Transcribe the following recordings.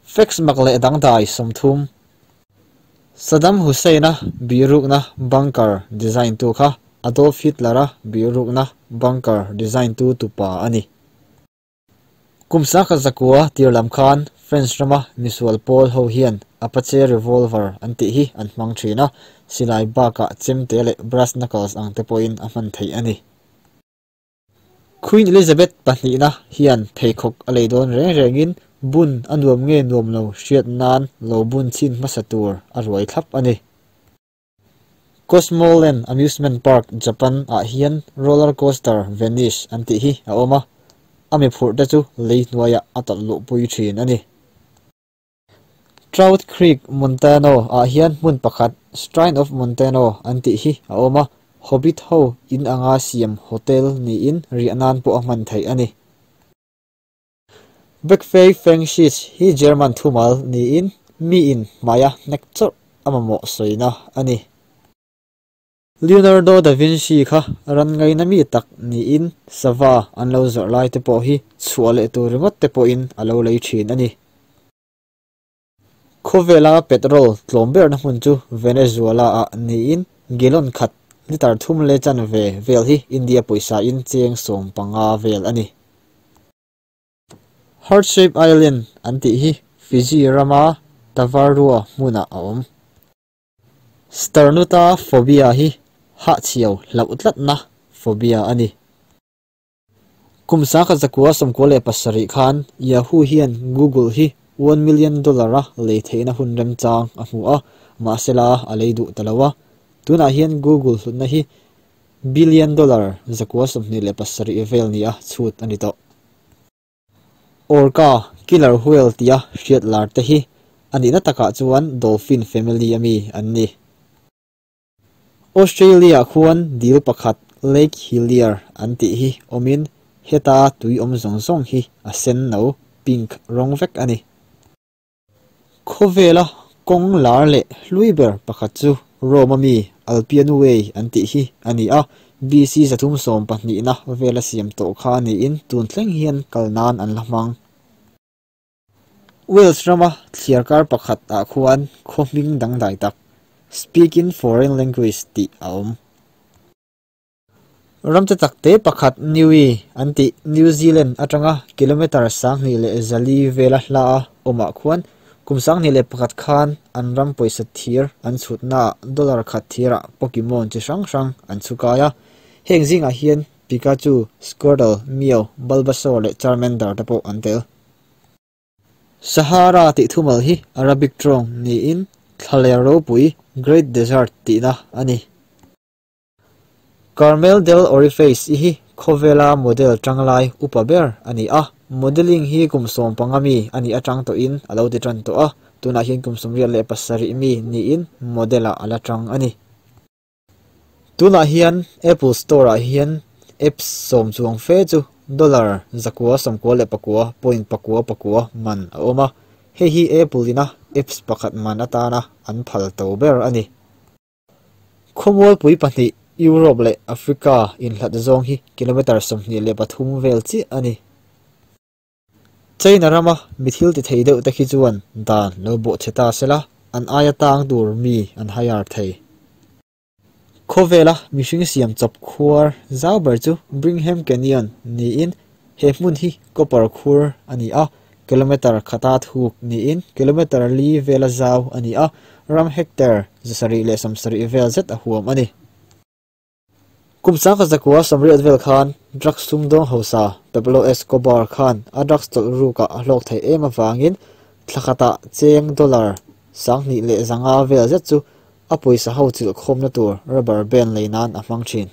Fax mak leh dangdai 30. Saddam Hussein-a bihrukna bunker design tu kha Adolf Hitler-a bihrukna bunker design tu tupa a ni. Kum 1900 tir lam khan French rama misual pawl ho hian Apache revolver an tih hi an hmang thin a, silai bakah chemte leh brass knuckles ang te pawhin a hman theih a ni. Queen Elizabeth pahnihna hian pheikhawk a lei dawn reng rengin bun a nuam nge nuam lo hriat nan lo bun chhin hmasa tur a ruai thlap a ni. Cosmoland Amusement Park, Japan ah hian roller coaster Vanish an tih hi a awm a, a mi phurh te chu lei hnuaiah a tawlh luh pui thin a ni. Trout Creek, Montano ah hian hmun pakhat Shrine of Montano an tih hi a awm a, Hobbit ho in anga siam hotel niin riah nan pawh a hman theih a ni. Backfei Feng Shih hi German thumal niin mi in hmaia hnek chawrh a mamawh sawina a ni. Leonardo da Vinci kha ran ngaina mi tak niin sava an lo zawrh lai te pawh hi chhuah leh tur ringawt te pawhin a lo lei thin a ni. Khawvela petrol tlawm berna hmun chu Venezuela ah niin gallon khat litre thum leh chanve vel hi India pawisa in cheng 15 vel a ni. Heart Shape Island an tih hi Fiji rama Tavarua hmunah a awm. Sternutophobia hi hahchhiau hlauh tlatna phobia a ni. Kum 1997 khan Yahoo hian Google hi $1 million a lei theihna hun remchang a hmu a, mahsela a lei duh ta lo a. Tunah hian Google hlutna hi billion dollar 927 vel ni a chhut a ni tawh. Orca, killer whale tia hriat lar te hi anihna takah chuan dolphin family ami an ni. Australia khuan dil pakhat Lake Hillier an tih hi awmin heta tui awm zawng zawng hi a sen no pink rawng vek a ni. Khawvela kawng lar leh hlui ber pakhat chu Rome ami Appian Way an tih hi a ni a, BC 312 na vela siam tawh kha niin tun thleng hian kal nan an la hmang. Wales rama thliarkar pakhat ah khuan khaw hming dangdai tak Speak in Foreign Language tih a awm. Ram te tak te pakhat Niue an tih New Zealand atanga kilometre 2400 vela hla a awmah khuan kum 2001 khan an ram pawisa thir an chhutna dollar khat thirah Pokemon chi hrang hrang an chukai a. Heng zingah hian Pikachu, Squirtle, Meow, Bulbasaur leh Charmander te pawh an tel. Sahara tih thumal hi Arabic tawng niin thlaler ropui Great Desert tihna a ni. Carmel Del Orifice i hi khawvela model tanglai upa ber a ni a. Modeling hi kum 15 mi a ni atang tawhin a lo ti tan tawh a. Tunah hian kum 87 mi niin model ah a la tang a ni. Tunah hian Apple Store ah hian apps 10 chuang fe chu dollar 999.99 man a awm a. Hei hi Apple ina apps pakhat man atana an phal to ber a ni. Khawmual pui pahnih Europe leh Africa inhlat zawng hi kilometre 23 vel chiah a ni. China rama mi thil ti thei deuh te khi chuan dan lo bawh che ta sela an aia tang tur mi an hire thei. Khawvela mihring siam chawp khuar zau ber chu Brigham Canyon niin he hmun hi copper khur a ni a, kilometre khata thuk niin kilometre li vela zau a ni a, ram hectare 770 vel zet a huam a ni. Kum 1980 vel khan drugs sumdawng hausa Pablo Escobar khan a drugs tawlh ruka a hlawk thei em awangin thlakhata cheng dollar 2500 vel zet chu a pawisa ho chilh khawmna tur rubber band lei nan a hmang thin.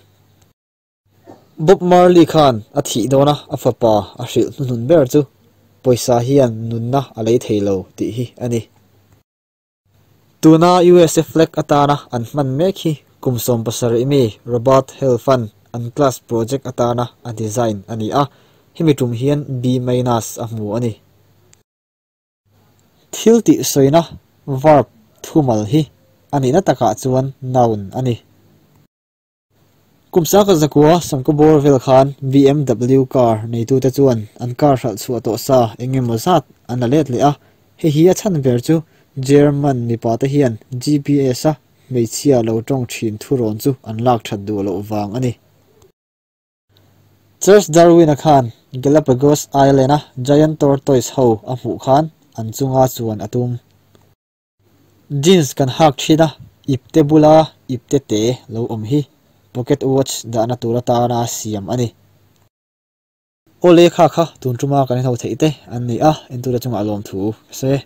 Bob Marley khan a thih dawna a fapa a hrilh hnuhnun ber chu pawisa hian nunna a lei thei lo tih hi a ni. Tuna USA flag atana an hman mek hi kum 17 mi Robert Helfan an class project atana a design a ni a, hemi tum hian B minus a hmu a ni. Thil tih sawina verb thumal hi anihna takah chuan noun a ni. Kum 1990 bawr vel khan BMW car neitute chuan an car hralh chhuah tawh sa engemaw zat an la let leh a. Hei hi a chhan ber chu German mipate hian GPS-a hmeichhia lo tawng thin thurawn chu an lak that duh loh vang a ni. Charles Darwin-a khan Galapagos Island-a giant tortoise ho a hmuh khan an chunga chuan a tum. Jeans kan hak thin a, ipte bula ipte te lo awm hi pocket watch dahna tur atana siam a ni. Awle kha kha tun tuma kan inho theih te an ni a, entura chungah lawmthu ka sawi e.